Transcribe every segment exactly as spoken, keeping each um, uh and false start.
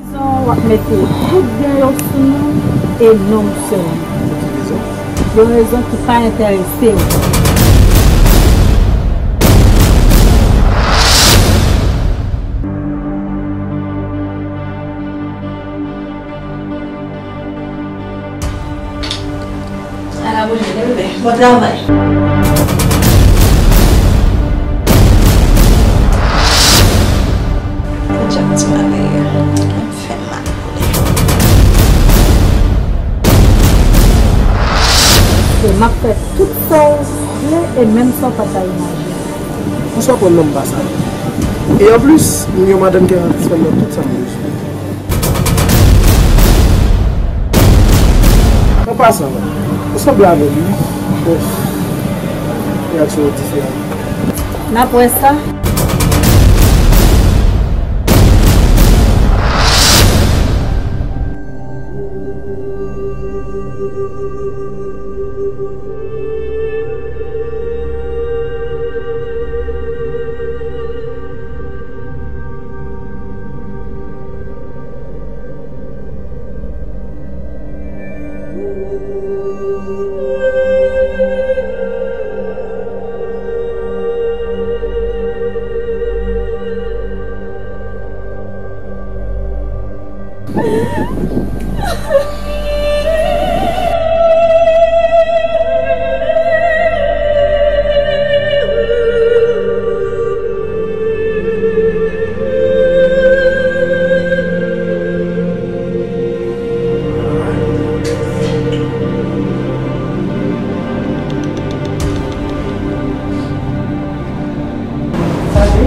Dizon w ap mete tout byen yo sou nou e non m sèlman. Pou ki rezon? Yon rezon ki pa enterese w. Ala bouji, leve. Bon travay. Podyab ti malè a. Fè m mal pou li. E m ap fè tout sa w vle e menm sa w pa ta imajine. Pou sa w pran nan m pa sa. E anplis, m yon madanm ki satisfè m nan tout sa m bezwen. An pasan, ou sanble avè l, wi. Bon, reyaksyon w diferan. N ap wè sa. Papi.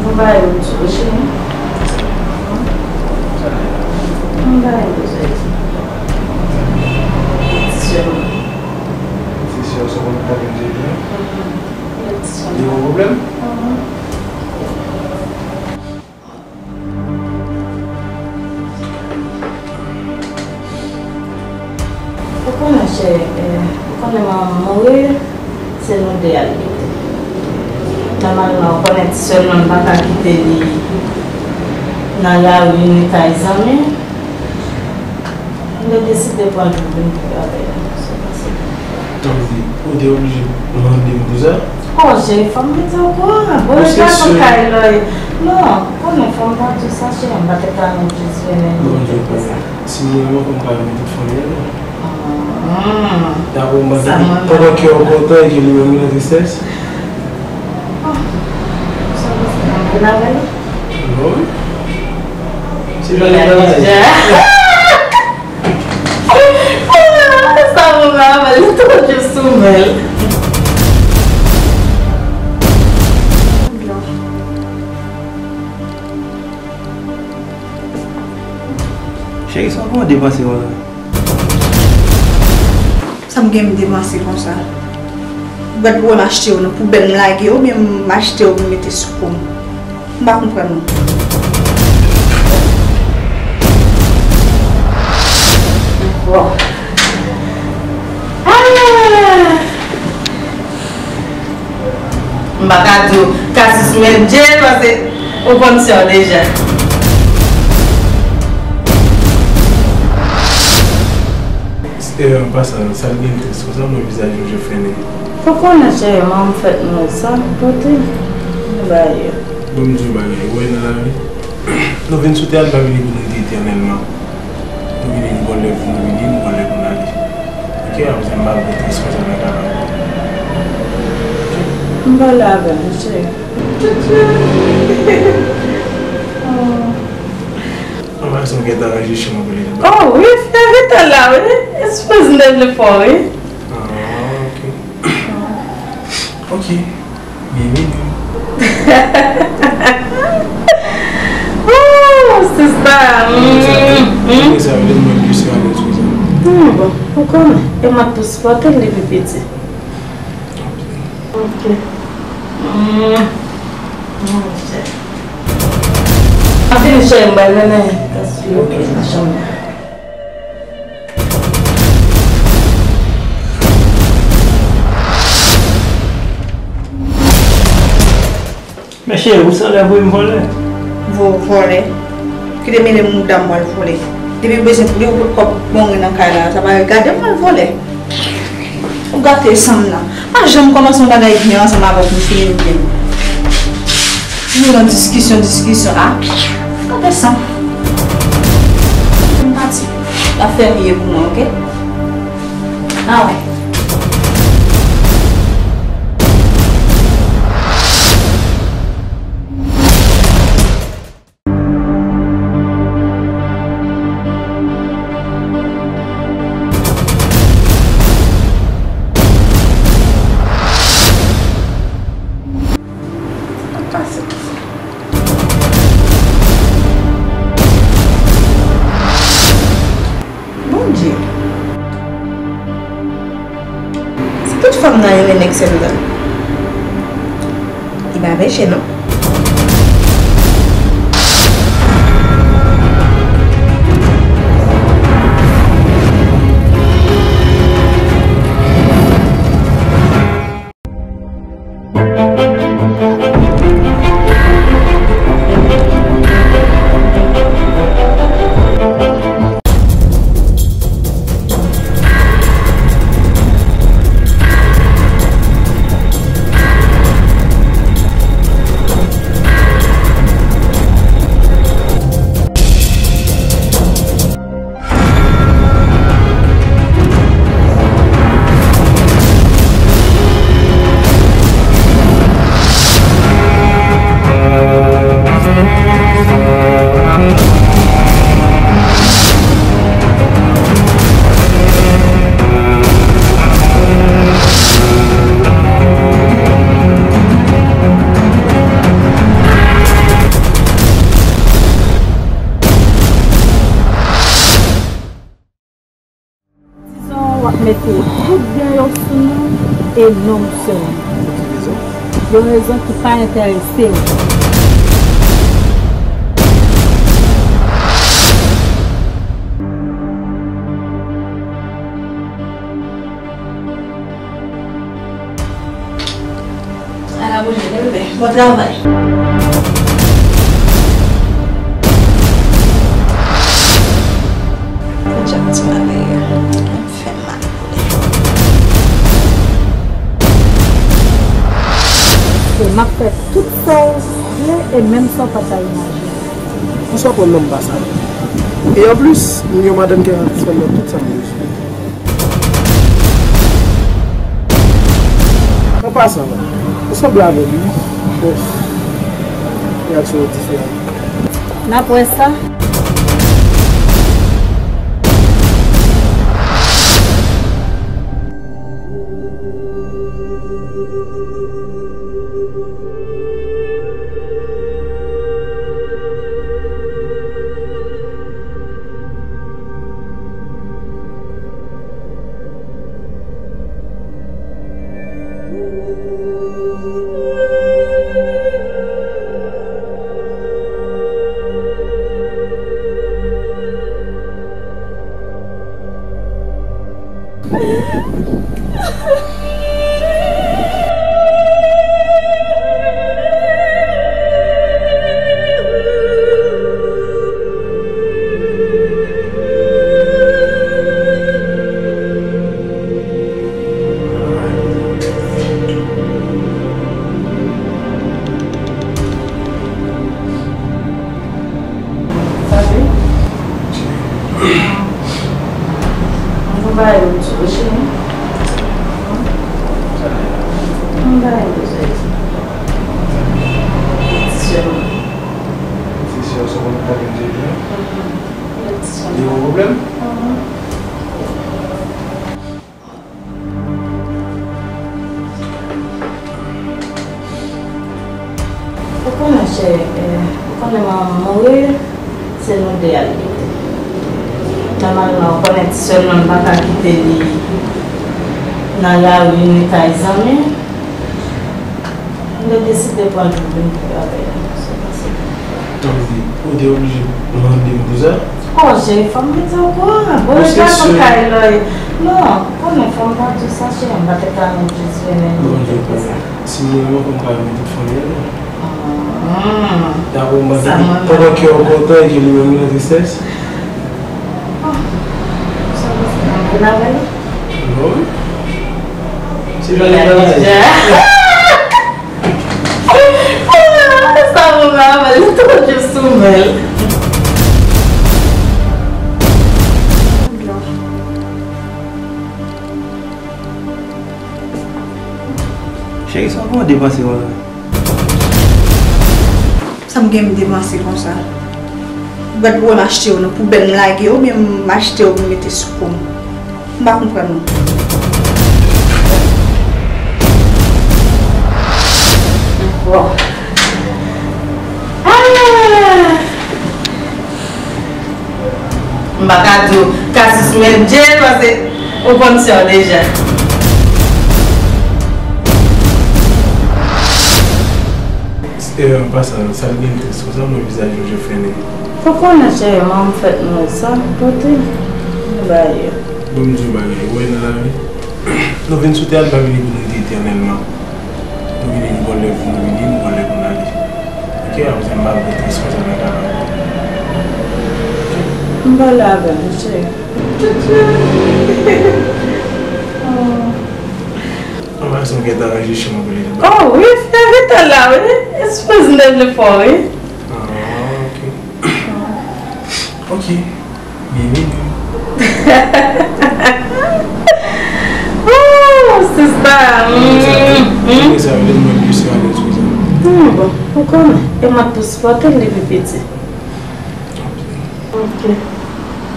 Mwen ba yo tou, cheri. Mwen ba yo tou. Ti sè mwen. Ti sè w, sa w konn pale m de li? Mhm. Li gen yon pwoblèm? Mhm. Ou konnen, cheri, eh, ou konnen manman m mouri, se nou de a l kite. Nòmalman, ou konnen ti sè m nan, m pa ka kite li nan lari, ni kay zanmi. M te deside pran l pou vin viv avè nou. Se konsa. Tanpri, ou te oblije mande m pou sa? O, cheri, fò m mete w okouran. Bon, se gason kay lòy. Non, konnen fò m ta di w sa, cheri, m pa te ka menm jis vini. Bondye konnen. Si m renmen, fò m ka renmen tout fanmi an, non? Dapre w, m panse ke pandan kè w kontan e ke li menm li nan tristès? Sa w panse, m antre ladan l? Non. Se pa li bagay. Sa bon, maman, li toujou sou men l. Cheri, sa w pran depanse konsa? Sa m gen m depanse konsa? Ou bat pou wè m achte yo nan poubèl m lage yo, oubyen m achte yo pou m mete sou kou m? M pa konprann ou. Bon. Ah! M pa ka di w Cassy sou men Dje, paske ou konn sè w deja. E, an pasan, sa l gen tris konsa, mwen vizaj ou je fene. Fò konnen, cheri, manman m fèt mouri san pote. Mwen ba yo. Bon, m di w bagay, ou wè nan lavi, nou vin sou tè a, nou pa vini pou nou viv etènèlman. Nou vini pou Lè pou nou vini, m konn lè pou n ale. Ok, apre sa, m pa vle transfè sa nan travay. Ok? M pale avè l, cheri. Oh. An pasan, m gentan ranje chanm an pou li. Oh, wi, fè vit la, wi. Espoz m te vle fò, wi. Ah, ok. Ok. Byenveni. Oh, sista. Mm, mm. Mm, bon, ou konnen, e m ap tou sipòte l depi piti. Ok. Mm. Mm, chè. Anfin, chè, m pral mennen kase yo nan chanm nan. Men cheri, ou sanble voye m vòlè. Vo-, vòlè? Ki te mele mouda m pral vòlè? Depi w bezwen, depi w pot kòb bon ren nan kay la, sa pa gade m pral vòlè. Ou gate san m nan. Pa janm kòmanse yon bagay byen ansanm avè m, fini l byen. Toujou nan diskisyon, diskisyon. Ah, gade sa. M pati. L ap fè m ye pou mwen, ok? Ah, wi. Bondye. Si tout fanm nan renmen nèg sèlman, li pa peche non. Dizon w ap mete tout byen yo sou nou e non m sèlman. Pou ki rezon? Yon rezon ki pa enterese w. Ala bouji, bebe. Bon travay. Good job, ti mari. Fè m mal pou li. E m ap fè tout sa w vle e menm sa w pa ta imajine. Pou sa w pran nan m pa sa. E anplis, m gen yon madanm ki ap fè m tout sa m bezwen. An pasan, ou sanble avè l, wi. Bon, reyaksyon yo diferan. N ap wè sa. Mwen ba yo bezwen. Ti sè mwen. Ti sè, se mwen ki ta vin di li. Mhm. Li gen yon pwoblèm? Mhm. Ou konnen, cheri, eh, ou konnen manman m mouri, se nou de a l kite. Nòmalman, ou konnen ti sè m nan, m pa ka kite li nan lari, ni kay zanmi. M te deside pran l pou vin viv avè l. Se konsa. Tanpri, ou te oblije mande m pou sa? Oh, cheri, fò m mete w okouran. Bon, bon, se sè. Non, konnen fò m pa di w sa, cheri, m pa te ka menm jis vini. Bon, je konprann. Si mwen menm, fò m ka renmen tout fanmi an, non. Ah. Dapre mwen, pandan kè w kontan e ke li menm li nan tristès. Ah. Sa w panse, m ap vin avè l? Non. Se pa li, pa la. Sa bon, mama, li toujou sou mèl. Cheri, sa w pran depanse konsa? Sa m gen m depanse konsa? Ou gad pou wè m achte yo nan poubèl, m lage yo, oubyen m achte yo pou m mete sou kou m? M pa konprann ou. Bon. Ah! M pa ka di w Cassius, men Dye, paske ou konn sè w deja. An pasan, sa l gen tris konsa, mwen vizaj ou je fèmen. Ou konnen cheri, manman m fèt mouri san pote. Li ba yo. Bon, m di w bagay, ou wè nan lavi, nou vin sou tè a, nou pa vini pou nou rete etènèlman. Nou vini, nou gon lè pou nou vini, nou gon lè pou n ale. Oke, apre sa, m pa vle tris konsa nan kay la. Oke? M pale avè l, cheri. Chouchou. Oh. An pasan, ou gentan ranje chanm ou pou li? Oh, wi, fè vital la, wi. Espoz m te vle fè, wi. Ah, oke. Oke. Bienvenue. Oh, sista. Sa, mm, sa, mm. Sa, sa, lè mwen plis alèz konsa. Mm, bon, ou konnen. E m ap tou sipòte l depi piti. Ok.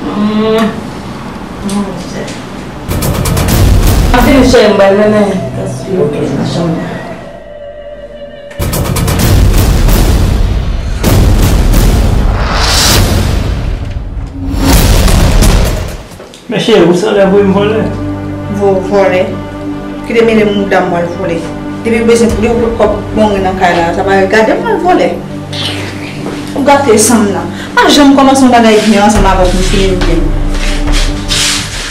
Mm. Mm, chè. Anfin, chè, m pral mennen kase yo nan chanm nan. Men cheri, ou sanble voye m vòlè. Vo-, vòlè? Ki te mele mouda m w al vòlè? Depi w bezwen pou li, ou pot kòb bon ren nan kay la. Sa pa gade m al vòlè. Ou gate san m nan. Pa janm kòmanse yon bagay byen ansanm avè w pou m fini l byen.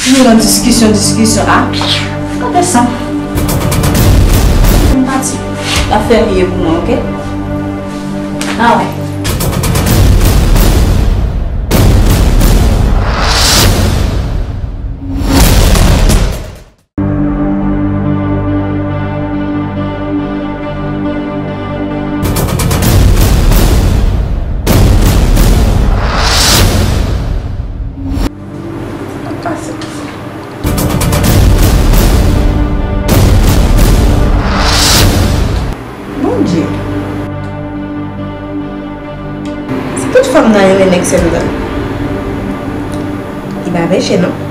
Toujou nan diskisyon, diskisyon. Ah, gade sa. M pati. L ap fè m ye pou mwen, oke? Ah, wi. Bondye. Se tout fanm nan renmen nèg sèlman. Li pa peche non.